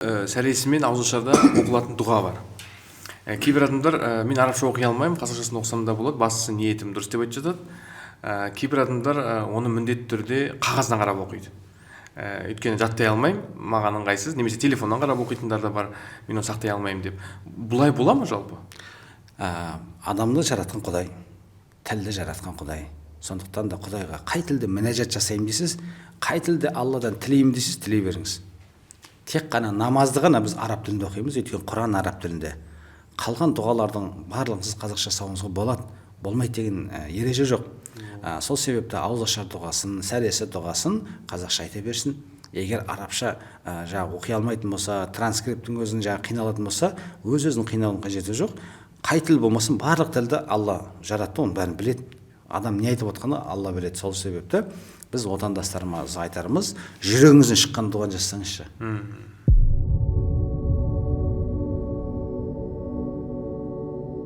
Сәресі мен ауызашарда оқылатын дұға бар. Кейбір адамдар мен арабша оқи алмаймын, қазақшасын оқысам да болады, бастысы ниетім дұрыс деп айтып жатады. Кейбір адамдар оны міндетті түрде қағаздан қарап оқиды. Өйткені жаттай алмаймын, маған ыңғайсыз, немесе телефоннан қарап оқитындар да бар, мен оны сақтай алмаймын деп. Бұлай бола ма жалпы? Адамды жаратқан Құдай, тілді жаратқан Құдай. Сондықтан да Құдайға қай тілде мінәжат жасаймын дейсіз, қай тілде Алладан тілеймін дейсіз, тілей беріңіз. Тек қана намазды ғана біз араб тілінде оқимыз, өйткені Құран араб тілінде. Қалған дұғалардың барлығын сіз қазақша жасауыңызға болады, болмайды деген ереже жоқ. Сол себепті ауызашар дұғасын, сәресі дұғасын қазақша айта берсін. Егер арабша жаңағы оқи алмайтын болса, транскриптің өзін жаңағы қиналатын болса, өз өзін қинаудың қажеті жоқ. Қай тіл болмасын, барлық тілді Алла жаратты, оның бәрін біледі. Адам не айтып отқанын Алла біледі. Сол себепті біз отандастарымызға айтарымыз: жүрегіңізден шыққан дұғаны жазсаңызшы.